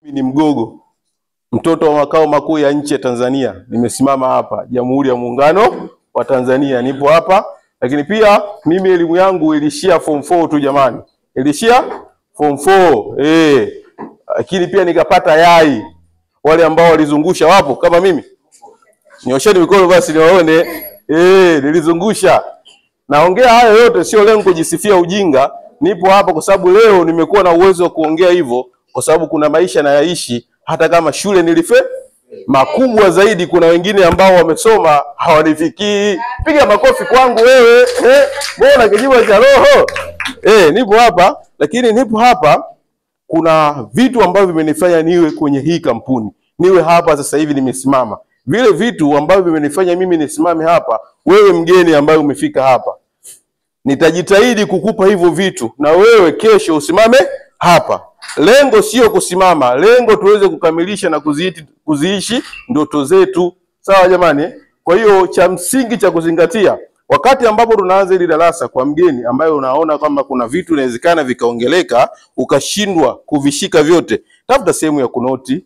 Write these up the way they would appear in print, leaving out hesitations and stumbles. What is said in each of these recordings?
Mimi ni Mgogo, mtoto wa makao makuu ya nchi ya Tanzania. Nimesimama hapa Jamhuri ya Muungano wa Tanzania, nipo hapa. Lakini pia mimi elimu yangu ilishia form 4 tu jamani, ilishia form 4 Lakini pia nikapata yai. Wale ambao walizungusha wapo kama mimi? Nyosheni mikono basi niwaone. Nilizungusha. Naongea hayo yote sio lengo kujisifia ujinga. Nipo hapa kwa sababu leo nimekuwa na uwezo wa kuongea hivyo kwa sababu kuna maisha nayaishi, hata kama shule nilife makubwa zaidi. Kuna wengine ambao wamesoma hawanifikii. Piga makofi kwangu wewe. Mbona kijiwa cha roho? Nipo hapa, lakini nipo hapa kuna vitu ambavyo vimenifanya niwe kwenye hii kampuni. Niwe hapa sasa hivi nimesimama. Vile vitu ambavyo vimenifanya mimi nisimame hapa, wewe mgeni ambaye umefika hapa, nitajitahidi kukupa hivyo vitu na wewe kesho usimame hapa. Lengo sio kusimama, lengo tuweze kukamilisha na kuziishi ndoto zetu. Sawa jamani? Kwa hiyo cha msingi cha kuzingatia wakati ambapo tunaanza hili darasa, kwa mgeni ambaye unaona kwamba kuna vitu inawezekana vikaongeleka ukashindwa kuvishika vyote, tafuta sehemu ya kunoti.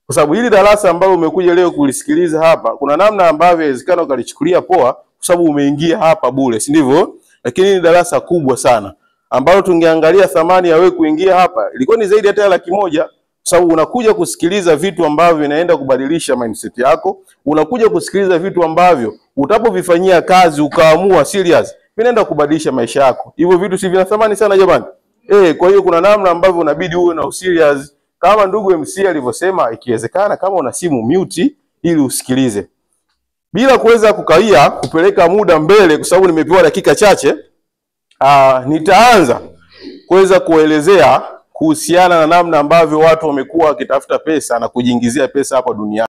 Kwa sababu hili darasa ambalo umekuja leo kulisikiliza hapa, kuna namna ambavyo inawezekana ukalichukulia poa kwa sababu umeingia hapa bure, si ndivyo? Lakini ni darasa kubwa sana ambalo tungeangalia thamani ya wewe kuingia hapa ilikuwa ni zaidi hata ya 100,000, kwa sababu unakuja kusikiliza vitu ambavyo vinaenda kubadilisha mindset yako, unakuja kusikiliza vitu ambavyo utapovifanyia kazi ukaamua serious, vinaenda kubadilisha maisha yako. Hivyo vitu si vina thamani sana jamani? Kwa hiyo kuna namna ambavyo unabidi uwe na serious. Kama ndugu MC alivyosema, ikiwezekana kama una simu mute ili usikilize. Bila kuweza kukaia kupeleka muda mbele kwa sababu nimepewa dakika chache, nitaanza kuweza kuelezea kuhusiana na namna ambavyo watu wamekuwa wakitafuta pesa na kujiingizia pesa hapa duniani.